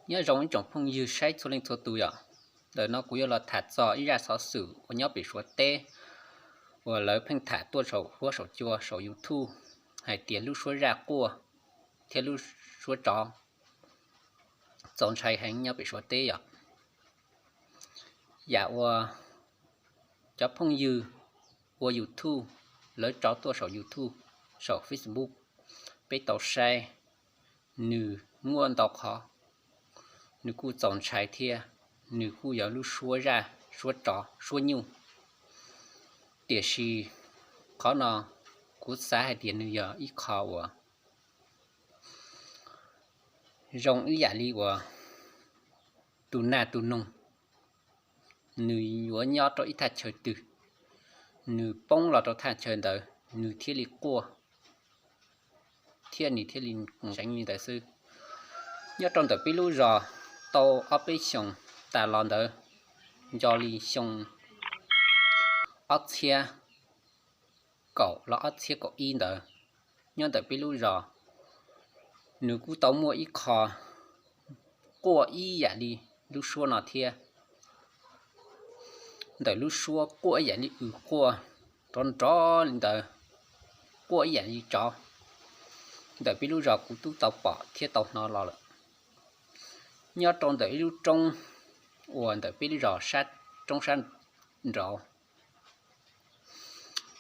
Nyob zoo ib tsoom phooj ywg saib txhua leej txhua tus yom. Ntawm no kuv yuav los tham txog ib zaj xov xwm uas nyob pem Suav teb uas lawv pheej tham tuaj saum huab saum cua saum YouTube hais tias lub suab zaj quaj thiab lub suab tsov txaus ntshai heev nyob pem Suav teb yom. Yam uas cov phooj ywg ua YouTube, lawv tso tuaj saum YouTube, saum Facebook, peb tau saib, nws muaj ntau qhov nws kuj txaus ntshai thiab nws kuj yog lub suab zaj, suab tsov, suab nyuj. Tiam sis qhov no kuv xav hais tias nws yog ib qho uas zoo ib yam li uas tus nag tus noog, nws yuav nyob rau ib thaj chaw twg, nws poob los rau thaj chaw ntawd nws thiaj li quaj, thiab nws thiaj li seev li ntawd xwb. Nyob rau ntawm peb lub zos tau ob peb xyoos tas los ntawd, nco li xyoo ob txhiab kaum los ob txhiab kaum ib ntawd, nyob ntawm peb lub zos nws kuj tau muaj ib qho quaj ib yam li lub suab no thiab. Ntawm lub suab quaj ib yam li w quaj nrov nrov li ntawd, quaj ib yam li tsov. Ntawm peb lub zos kuv twb tau pom thiab tau hnov los lawm. Nyob rau ntawm ib lub roob uas ntawm peb lub zos sab roob sab nraud,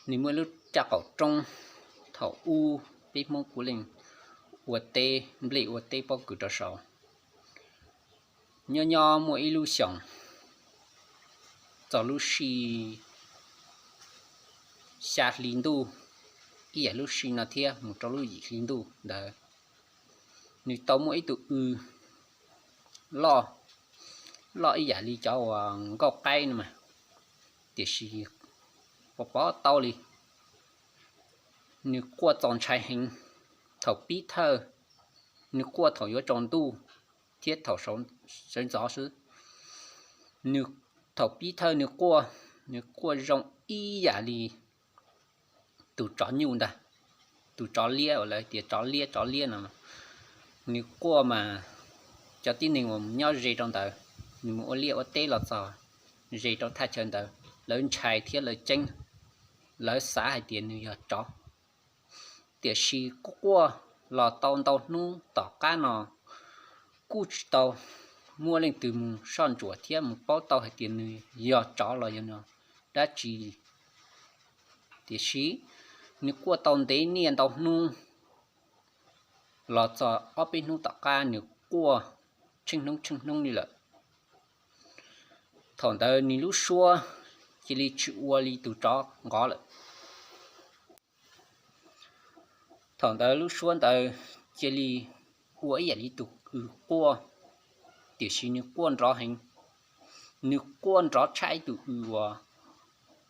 nws muaj ib lub caj qaum roob, thaum ub peb Hmoob puav leej ua teb nplej ua teb pob kws rau saud. Nyob nyob muaj ib lub xyoos txog lub sij xya hli ntuj, ib yam lub sij no thiab mus rau lub yim hli ntuj ntawd, nws tau muaj ib tug w loj, loj ib yam li cov uas nkauj qaib no mas, tiam sis pov pov tau li. Nws quaj txaus ntshai heev thaum pib thawj, nws quaj thaum yuav tsaus ntuj thiab thaum sawv ntxov xwb. Nws, thaum pib thawj nws quaj, nws quaj zoo ib yam li tus tsov nyuj ntag, tus tsov liab uas lawv tias tsov liab tsov liab no. Nws quaj mas cov tib neeg uas nyob ze rau ntawd, nws mus ua liaj ua teb los txog ze rau thaj chaw ntawd, lawv ntshai thiab lawv ceeb, lawv xav hais tias nws yog tsov. Tiam sis quaj quaj los tau ntau hnub tom qab no kuj tsis tau muaj leej twg mus soj ntsuam thiab mus paub tau hais tias nws yog tsov los yog dab tsi. Tiam sis nws quaj tau ntev niaj ntau hnub, los txog ob peb hnub tom qab nws quaj tsheej hnub tsheej hnub li lawm. Thaum ntawd nws lub suab cia li tsis ua li tus tsov nqov lawm. Thaum ntawd lub suab ntawd cia li ua ib yam li tus w quaj, tiam sis nws quaj nrov heev, nws quaj nrov tshaj ib tus w uas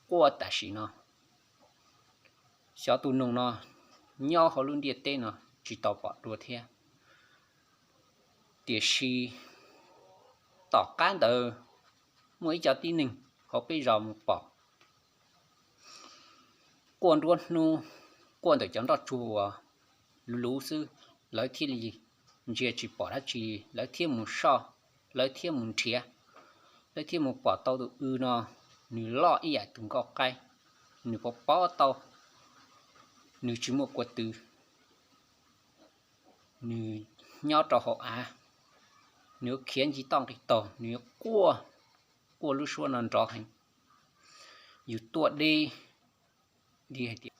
quaj tam sim no. Xyov tus noog no nyob hauv lub ntiaj teb no tsis tau pom dua thiab. Tiam sis tom qab ntawd muaj ib co tib neeg hauv peb zos mus pom, quaj nruab hnub, quaj ntawm cov nroj tsuag uas luv luv xwb, lawv thiaj li ntsia tsis pom dab tsi, lawv thiaj mus soj, lawv thiaj mus nrhiav, lawv thiaj mus pom tau tus w no, nws loj ib yam tus nkauj qaib, nws pov pob tau, nws tsis muaj kua tw, nws nyob rau hauv av, nws yuav khiav nce toj nqis taug, nws yuav quaj, quaj lub suab no nrov heev. Yus tuaj deb li hais tias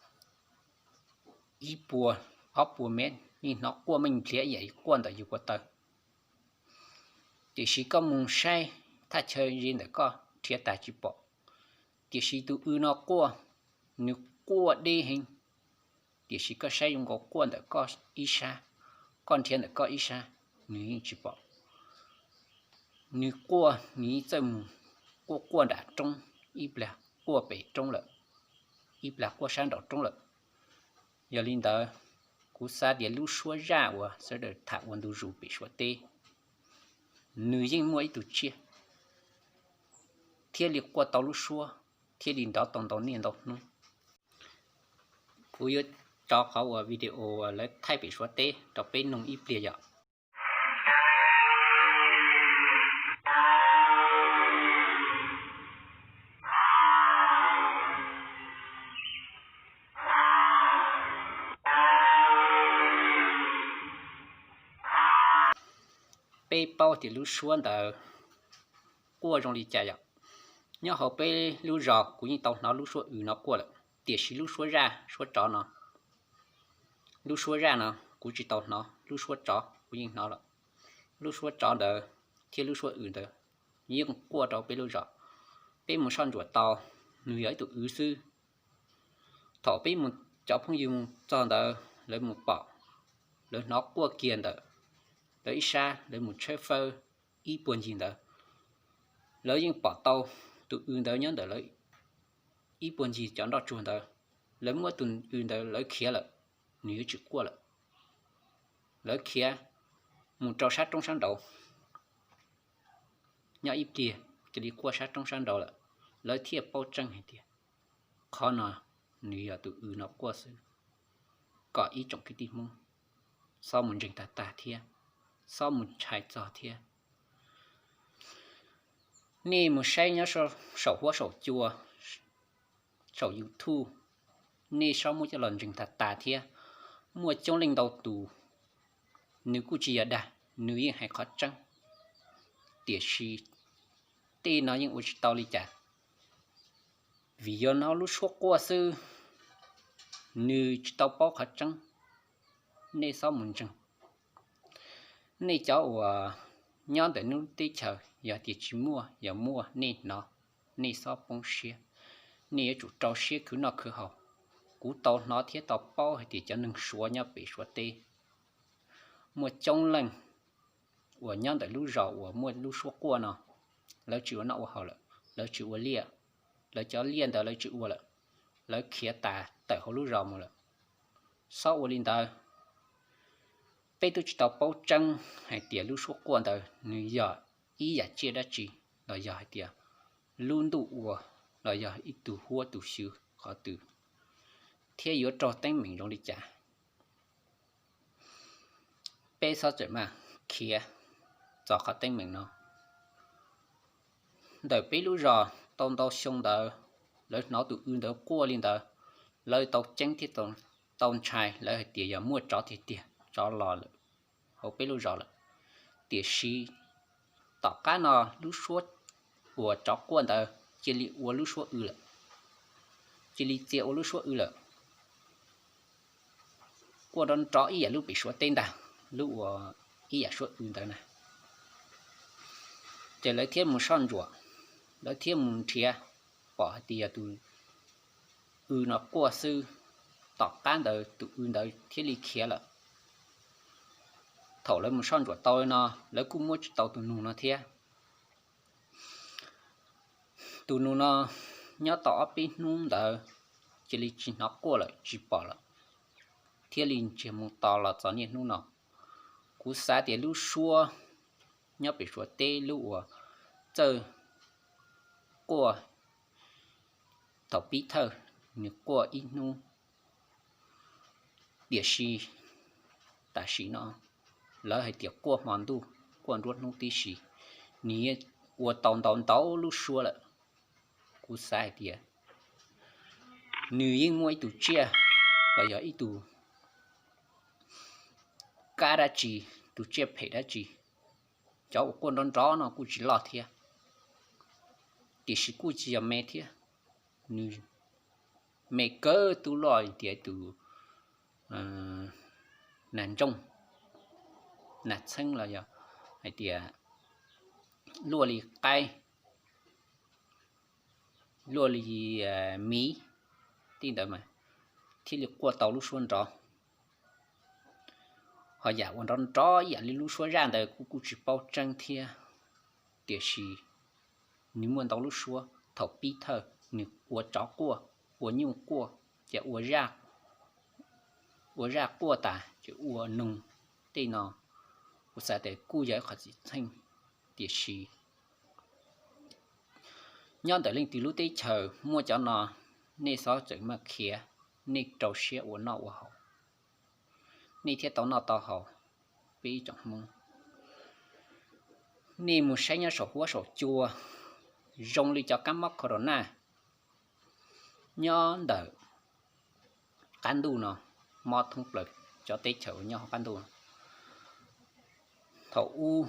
ib puas, ob puas mev yeej hnov quaj meej npliav ib yam li quaj ntawm yus ko taw. Tiam sis koj mus saib thaj chaw ze ntawm koj nrhiav tas tsis pom. Tiam sis tus w no quaj, nws quaj deb heev. Tiam sis koj saib zoo nkaus quaj ntawm koj ib sab, koj nrhiav ntawm koj ib sab, nws yeej tsis pom. Nws quaj nws yeej txawj mus quaj quaj nram roob, ib plag quaj pem roob lawm, ib plag quaj sab nraum roob lawm. Yog li ntawd, kuv xav tias lub suab zaj uas sawv daws tham ua ntu zus pem Suav teb, nws yeej muaj ib tug tsiaj thiaj li quaj tau lub suab, thiaj li nrov tau ntau niaj ntau hnub. Kuv yuav tso qhov uas video uas lawv thaij pem Suav teb rau peb noog ib pliag yom. Peb paub tias lub suab ntawd quaj zoo li cas yom. Nyob hauv peb lub zos kuv yeej tau hnov lub suab w no quaj lawm, tiam sis lub suab zaj suab tsov no, lub suab zaj no kuv tsis tau hnov, lub suab tsov kuv yeej hnov lawm. Lub suab tsov ntawd thiab lub suab w ntawd yeej quaj rau peb lub zos. Peb mus soj ntsuam tau, nws yog ib tug w xwb. Thaum peb mus, cov phooj ywg mus txog ntawd lawv mus pom, lawv hnov quaj kiag ntawm lawv ib sab, lawv mus tshawb fawb ib puag ncig ntawd, lawv yeej pom tau tus w ntawd nyob ntawm lawv ib puag ncig cov nroj tsuag ntawd. Lawv muab tus w ntawd lawv khiav lawm, nws yuav tsis quaj lawm. Lawv khiav mus rau sab roob sab nraud, nyob ib pliag cia li quaj sab roob sab nraud lawm. Lawv thiaj paub tseeb hais tias qhov no nws yog tus w no quaj xwb. Kom ib tsoom kwv tij Hmoob xob mus ntseeg tag tag thiab, xob mus ntshai txog thiab. Nej mus saib nyob saum huab saum cua, saum YouTube, nej xob muab coj los ntseeg tag tag thiab. Muaj coob leej ntau tus, nws kuj tsis yog dag, nws yeej hais qhov tseeb, tiam sis tej no yeej ua tsis tau li cas, vim yog no lub suab quaj xwb, nws tsis tau paub qhov tseeb. Nej xob mus ntseeg. Nej cov uas nyob ntawm hnub teb chaws, yog tias tsis muaj, yog muaj nej hnov, nej xob poob siab. Nej yuav tsum rau siab khwv noj khwv haus. Kuv tau hnov thiab tau paub hais tias cov neeg Suav nyob pem Suav teb muaj coob leej uas nyob ntawm lub zos uas muaj lub suab quaj no, lawv tsis ua noj ua haus lawm, lawv tsis ua liaj, lawv cov liaj ntawd lawv tsis ua lawm, lawv khiav tas tawm hauv lub zos mus lawm. Xob ua li ntawd. Peb twb tsis tau paub tseeb hais tias lub suab quaj ntawd nws yog ib yam tsiaj dab tsi, los yog hais tias lub ntuj ua, los yog ib tug huab tus xyw qhov twg, thiab yuav raug teeb meem zoo li cas. Peb xob txawm mas khiav txog qhov teeb meem no. Ntawm peb lub zos tau ntau xyoo ntawd, lawv hnov tus w ntawd quaj li ntawd, lawv tau ceeb thiab tau ntshai, lawv hais tias yog muaj tsov tiag tiag, tsov los lawm hauv peb lub zos lawm. Tiam sis tom qab no lub suab uas tsov quaj ntawd cia li ua lub suab w lawm, cia li txia ua lub suab w lawm. Quaj nrov nrov ib yam lub pem Suav teb ntag, lub uas ib yam suab w ntawd na. Ces lawv thiaj mus soj ntsuam, lawv thiaj mus nrhiav, pom hais tias yog tus w no quaj xwb. Tom qab ntawd tus w ntawd thiaj li khiav lawm. Thaum lawv mus soj ntsuam tau no, lawv kuj muab tsis tau tus nus no thiab. Tus nus no nyob tau ob peb hnub ntawd cia li tsis hnov quaj lawm, tsis pom lawm, thiaj li ntsiag mus tos los txog niaj hnub no. Kuv xav tias lub suab nyob pem Suav teb lub uas txawj quaj thaum pib thawj, nws quaj ib hnub, tiam sis tam sim no lawv hais tias quaj hmo ntuj, quaj nruab hnub tib si, nws yeej ua tau ntau ntau lub suab lawm. Kuv xav hais tias nws yeej muaj ib tug tsiaj los yog ib tug kab dab tsi, tus tsiaj phem dab tsi. Cov uas quaj nrov nrov no kuj tsis loj thiab, tiam sis kuj tsis yog me thiab. Nws me kawg, tub loj tias tus nas ntsooj, nas txheeb los yog hais tias luaj li qaib, luaj li miv, tej ntawd mas thiaj li quaj tau lub suab nrov. Ho yam uas nrov nrov ib yam li lub suab zaj ntawd kuv kuj tsis paub tseeb thiab, tiam sis nws muaj ntau lub suab. Thaum pib thawj nws ua tsov quaj, ua nyuj quaj, ces ua zaj quaj tas ces ua noog, tej no kuv xav tias kuj yog ib qhov txim txheej, tiam sis nyob ntawm leej twg lub teb chaws muaj cov no, nej xob txawm maj khiav, nej rau siab ua noj ua haus, nej thiaj tau noj tau haus. Peb ib tsoom Hmoob, nej mus saib nyob saum huab saum cua, zoo li cov kab mob corona nyob ntawm qab ntuj no, mob thoob plaws cov teb chaws uas nyob hauv qab ntuj no. Thaum ub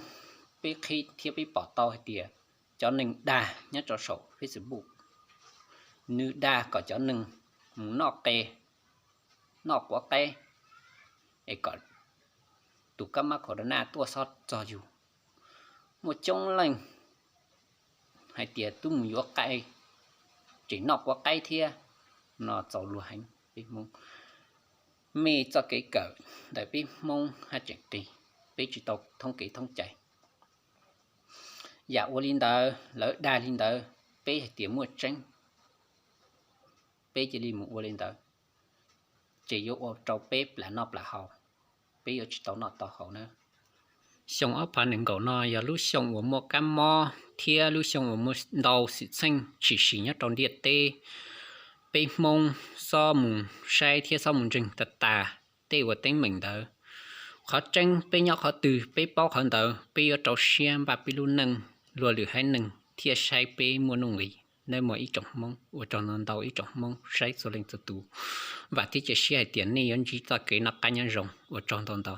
Peb qhib thiab peb pom tau hais tias cov neeg dag nyob rau saum Facebook, nws dag kom cov neeg mus noj qe, noj quav qaib, es kom tus kab mob corona tuaj txhob txog yus. Muaj coob leej hais tias twb mus yuav qe, tseem noj quav qaib thiab no txaus luag heev. Peb Hmoob, mej txoj kev kawm ntawm peb Hmoob haj tseem qis, peb tsis tau thoob kev thoob cai. Yam ua li ntawd, lawv dag li ntawd, peb hais tias muaj tseeb, peb cia li mus ua li ntawd, ces yuav ua rau peb plam noj plam haus, peb yuav tsis tau noj tau haus na. Xyoo ob phav nees nkaum no yog lub xyoo uas muaj kab mob thiab lub xyoo uas muaj ntau xwm txheej tshwm sim nyob rau ntiaj teb. Peb Hmoob xob mus saib thiab xob mus ntseeg tas tas tej uas teeb meem ntawd. Qhov tseeb peb nyob qhov twg peb paub qhov ntawd, peb yuav rau siab npaj peb lub neej, luag lwm haiv neeg thiaj saib peb muaj nuj nqis nawb mog ib tsoom Hmoob. Ua tsaug ntau ntau ib tsoom Hmoob saib txhua leej txhua tus. Vam thiab cia siab hais tias nej yuav ntsib txoj kev noj qab nyob zoo. Ua tsaug ntau ntau.